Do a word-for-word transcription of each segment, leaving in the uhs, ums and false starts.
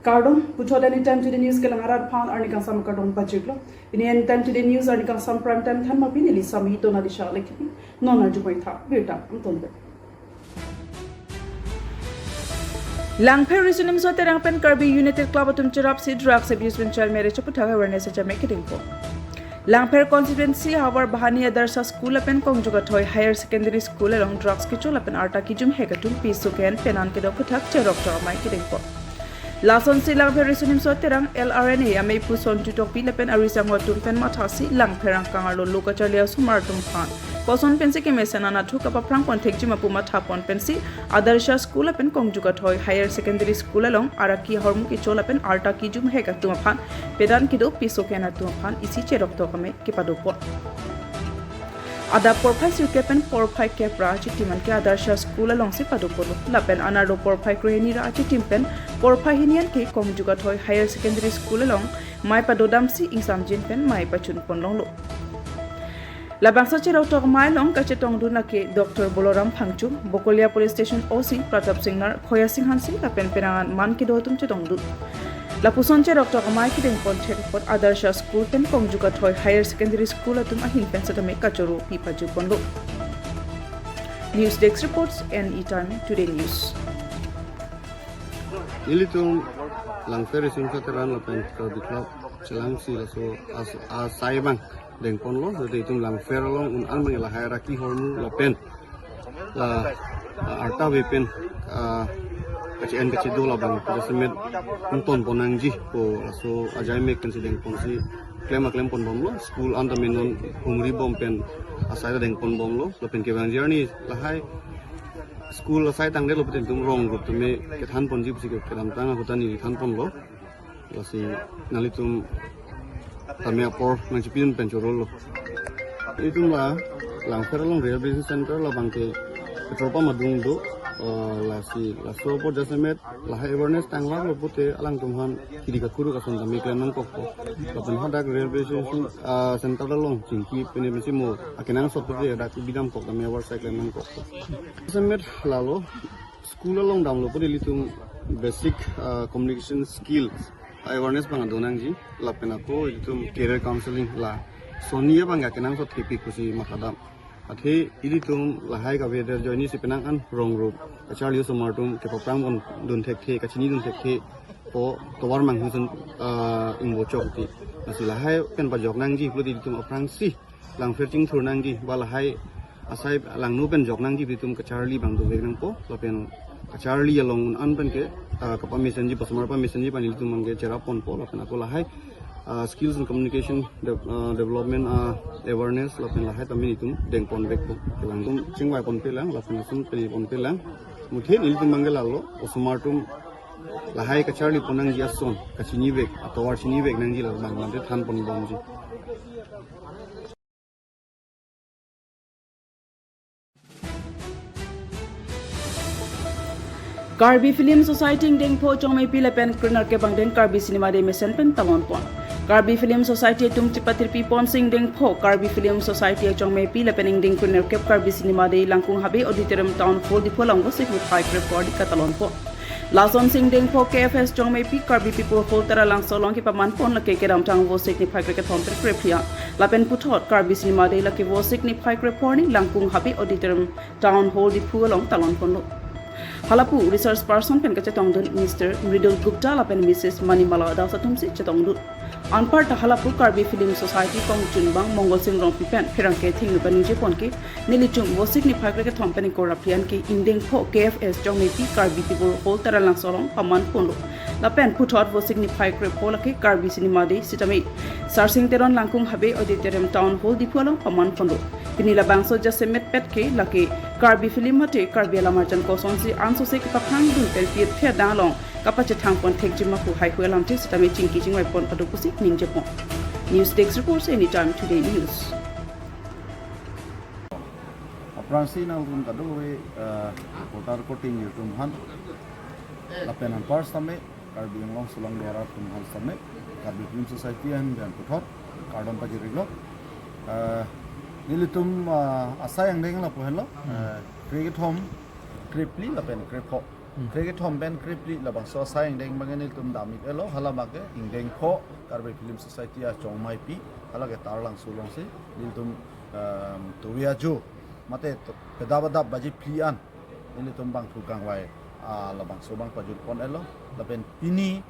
Kardom, puthot Any Time Today News kelang arat aphan arni kangsam kardom pajirlo. Pini Any Time Today News arni kangsam prime time thanma pini Lisa Mito Nadisha Lekhipi, non arju pai tha birta anton be. Langpher Riso Nimso Terang pen Karbi United Club atum cherapsi drugs abuse pen child marriage aputhak awareness ajame kedengpo. Langpher constituency havar Bahani Adarsha School lapen Kongjukathoi Higher Secondary School along drugs kecho lapen arta kijumhek atum piso ke-en penan kedo aputhak cheroktok amei kedengpo. Lasonsi Langpher Riso Nimso Terang L R N A amei puson Jutokpi lapen arisang atum pen mathasi Langpher angkang arlo lo kacharli asomar atum aphan koson pensi kemesen anatthu kapaphrang pon thekji ma pu matha pon pensi Adarsha School lapen Kongjukathoi Higher Secondary School along araki ahormu kecho lapen arta kijumhek atum aphan penan kedo piso ke-en atum aphan isi cheroktok amei kepadopon. Adap porphai sirkep pen porphai kep ra achitim an ke Adarsha School alongsi padopon lapen anarlo porphai krohini ra achitim pen porphai hini an ke Kongjukathoi Higher Secondary School along mei padodamsi ingsamjin pen mei pachun pon longlo. Labangso cheroktok amei along kachetongdun lake Doctor Boloram Phangcho, Bokolia Police Station O C Pratap Singnar, Khoya Singhansi lapen penang an man kedo atum chetongdun. Lapuson cheroktok amei kedengpon thek apot Adarsha School pen Kongjukathoi Higher Secondary School atum ahin pen setame kachoro pi pajuponlo. News Desk reports, Any Time Today News. Ilitum Langpher Riso Nimso Terang lapen Karbi Club chelangsi laso as-, asai abang dengponlo, jadi itum Langpher along un-an abang lahai araki ahormu lapen la, ah, arta ave pen, ah, kache-en kachedo labang jasemet ingtonpon nangji pu laso ajai mek pensi dengponsi klem aklem ponbomlo, school an tame non humri bom pen asai ta dengponbomlo, lapen kevangji arni lahai school asai tangdetlo pute itum rong group tame kethanponji pusi ke kedamtang ahut ta neli thanponlo. Lasi nanglitum tame apor nangchipidun pen chorolo. Itum la Langpher along rehabilitation center labang ke petrol pump adung do, eh, lasi laso apor jasemet lahai awareness tangvaklo pute alangtum aphan kiri kakuruk ason tame klem nangkokpo. Lapen hadak rehabilitation, ah, center along chingki pine pensi mo akenangsot pute hadak bidamkok tame awareness klem nangkokpo. Jasemet lalo school along damlo pute ilitum basic, ah, communication skills awareness abang do nangji lapen ako ilitum career counseling lason abang akenangsot kepik pusi mathadam. Athe ilitum lahai kave der joini si penang an rong group kacharli osomar atum kepaphrang pondun thekthe, kachinidun thekthe pu tovar manghusun, ah, ingbochok ti. Lasi lahai pen pajok nangji pulote ilitum aphrangsi Langpher chingthur nangji ba lahai asai langno pen jok nangji pu itum kacharli abang dovek nangpo lapen kacharli along un-an pen ke, ah, kapamesenji, pasomar pamesenji pen ilitum abang ke cherapponpo lapen ako lahai, ah, skills and communication de-, ah, development, ah, awareness lapen lahai tame itum dengponvekpo. Kelang itum chingvaiponpelang lapen ason peneponpelang. Muthe ilitum abang ke lalo osomar atum lahai kacharlipon nangji ason kachinivek, atovar chinivek nangji labang mate thanponbomji. Karbi Film Society ingdengpho chongmeipi lapen krenerkep abang den Karbi Cinema Day mesen pen talonpon. Karbi Film Society atum chipatirpipon si ingdengpho Karbi Film Society achongmeipi lapen ingdeng krenerkep Karbi Cinema Day Langkung Habe Auditorium Town Hall Diphu along Vosik niphai krepho arni katalonpon. Lasonsi ingdengpho K F S chongmeipi Karbi People Hall Taralangso along kepamanpon lake kedamtang Vosik niphai krekethom pen krephli an lapen puthot Karbi Cinema Day lake Vosik niphai krepho arni Langkung Habe Auditorium Town Hall Diphu along talonponlo. Halapu resource person pen kachetongdun Mister Mridul Gupta lapen Missus Manimala Das atumsi chetongdun. Anparta halapu Karbi Film Society kongchunbang Mongol Sing Rongpi pen pherangke thengno pen ningjepon ke nelitum Vosik niphai krekethom pen ingkoi ra phli an ke ingdengpho K F S chongmeipi Karbi People Hall Taralangso along pamanponlo. Lapen puthot Vosik niphai krepho lake Karbi Cinema Day sitame Sarsing Teron Langkung Habe Auditorium Town Hall Diphu along pamanponlo. Pini labangso jasemetpet ke lake Karbi film mate Karbi alamarjan kosonsi ansose kepaphrangdun pen pirthe adang along kapachethangpon thekji ma pu haihui alamthe sitame chingki chingvaipon pado pusi ningjepon. News Desk reports, Any Time Today News. Aphrangsi nangtum kadokave, eh, reporter reporting atum aphan lapen anpar sitame Karbi Anglong sulangdor atum aphan sitame Karbi Film Society ahin pen puthot kardom pajir-iklo. Eh, nelitum, ah, asai angdeng lapu henlo, eh, krekethom, krephli lapen krepho. Hmm. Krekethom pen krephli labangso asai angdeng abangke nelitum dam-ik-etlo, hala abangke ingdeng pho Karbi Film Society achongmaipi, hala ke Taralangso alongsi nelitum, em, tovi ajo mate to-, pedap adap baji phli an nelitum bangphu kangvai, ah, labangso abang pajut pon-etlo, lapen pini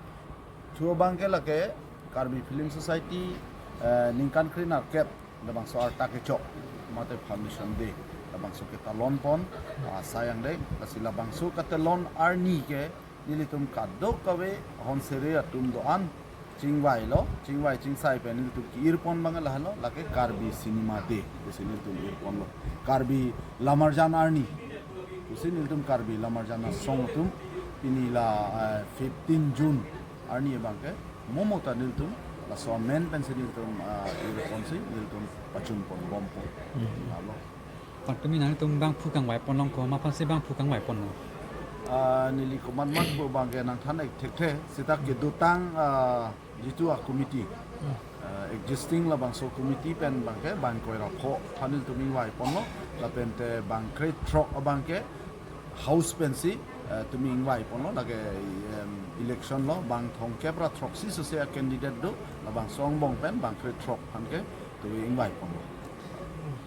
thu abangke lake Karbi Film Society, eh, ningkan krenerkep labangso arta kechok mate Foundation Day labangso ketalon pon, ah, asai angdeng, lasi labangso katelon arni ke nelitum kadokave ahon sere atum do-an chingvailo, chingvai chingsai pen nelitum ki-ir pon abang lahelo, lake Karbi Cinema Day pusi nelitum ir ponlo. Karbi Lamarjan Arni pusi nelitum Karbi Lamarjan Asong atum pini la, eh, fifteen June arni abangke momo ta nelitum laso amen pensi nelitum, ah, ir ponsi nelitum pachun pon bom pon. Hmm. Lalo. Pantumi nangtum bangphu kangvai ponlong, komat aphansi bangphu kangvai ponlong? Ah, neli komat mat pu abangke nangthan-ik thekthe, seta kedotang, ah, jitu a-committee, ah, existing labangso committee pen abangke bang kroi ra pho aphan nelitum ingvai ponlo, lapente bang krethrok abangke house pensi, eh, nelitum ingvai ponlo, lake, em, election lo, bang thomkep ra throksi sose a-candidate do, labangso angbong pen bang krethrok aphan ke nelitum ingvai ponlo.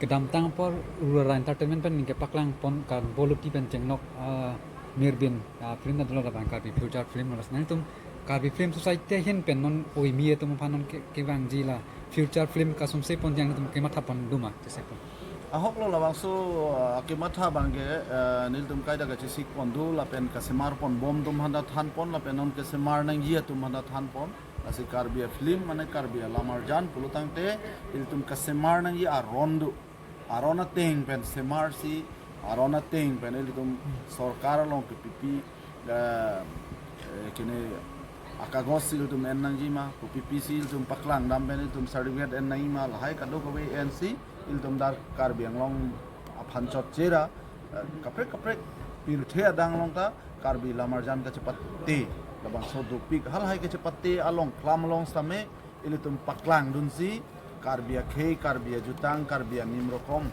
Kedamtang apor Rural Entertainment pen ningke paklang pon kan Boluti pen chengnok, ah, Mirbin, ah, film ta dolo, labang Karbi Future Film lo, lasi nangtum Karbi Film Society ahin pen non oimi atum aphan non ke, kevangji la future film kasumse pon jang nangtum kematha pon doma, jese pon. Ahok lo labangso, ah, kematha abangke, eh, nelitum kaita kachesik pon do, lapen kasemar pon bom atum aphanta than pon, lapen non kesemar nangji atum aphanta than pon. Lasi Karbi a-film mane Karbi alamarjan pulo tangte ilitum kasemar nangji aron do. Aron ateng pen semarsi, aron ateng pen ilitum sorkar along kepipi, eh, eh, kene akagos si ilitum en nangjima, kopipi si ilitum paklang dam pen ilitum certificate en nangjima, lahai kadokave ensi ilitum dar Karbi Anglong aphan chotchera, eh, kaprek kaprek pirthe adang along ta Karbi lamarjan kachepate, labangso dopik halahai kachepate along klam along sitame ilitum paklangdunsi Karbi akhei, Karbi ajutang, Karbi anim rokom,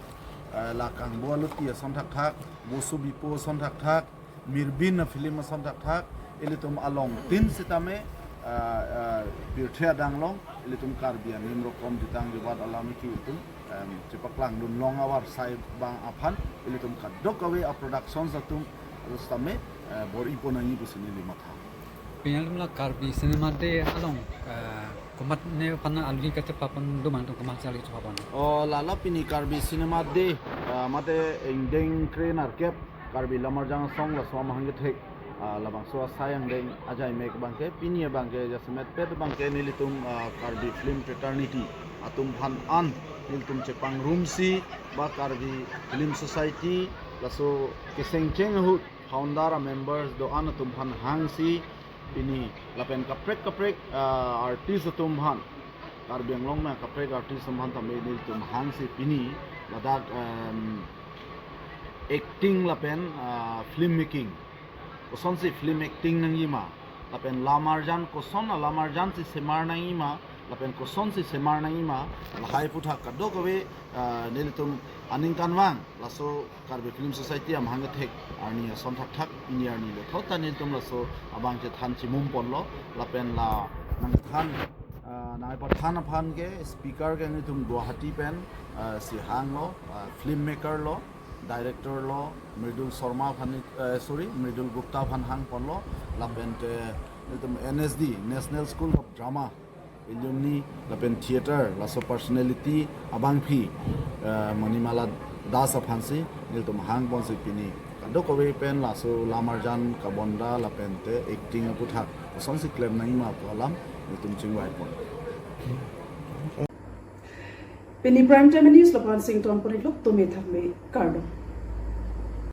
eh, la Kangbo Aluti ason thakthak, Bosu Bipo ason thakthak, Mirbin a-film ason thakthak, ilitum alongtin sitame, eh, eh, pirthe adang along ilitum Karbi anim rokom jutang jubat alam isi ilitum, em, chepaklangdun long avarsai abang aphan ilitum kadokave a-productions atum sitame, eh, bor-i pon nangji pusi neli matha. Pini alam la Karbi Cinema Day along, eh, komatne aphan alwi kachepa pon do ma nangtum, komat si alwi chepa pon? O, lalo pini Karbi Cinema Day, eh, mate ingdeng krenerkep Karbi Lamarjan Asong laso amahang kethek, ah, labangso asai angdeng ajai mek abangke, pini abangke jasemet pet abangke nelitum, ah, Karbi Film Fraternity atum aphan an nelitum chepangrumsi ba Karbi Film Society laso kesengcheng ahut founder a-members do-an atum aphan hangsi pini lapen kaprek kaprek, ah, artist atum aphan, Karbi Anglong me kaprek artist atum aphan tame nelitum hangsi pini ladak, em, acting lapen, ah, film making, kosonsi film acting nangjima, lapen lamarjan koson alamarjan si semar nangjima, lapen kosonsi semar nangjima, lahai aphuthak kadokave, ah, nelitum aningkanvang laso Karbi Film Society amahang kethek arni ason thakthak pini arni le thot ta nelitum laso abang chethan chimum ponlo, lapen la nangthan, ah, nangpathan aphan ke speaker ke nelitum Guwahati pen, ah, si hanglo, ah, film maker lo, director lo, Mridul Sharma aphan, eh, sorry, Mridul Gupta aphan hang ponlo, lapen te nelitum N S D, National School of Drama alumni, lapen theater laso personality abangpi, eh, Manimala Das aphansi nelitum hang ponsi pini kadokave pen laso lamarjan kabonda lapen te acting aphuthak kosonsi klem nangjima pu alam nelitum chingvai pon. Pini Prime Time News lapu-an singtong pon-ik lo, tumi thakme, kardom.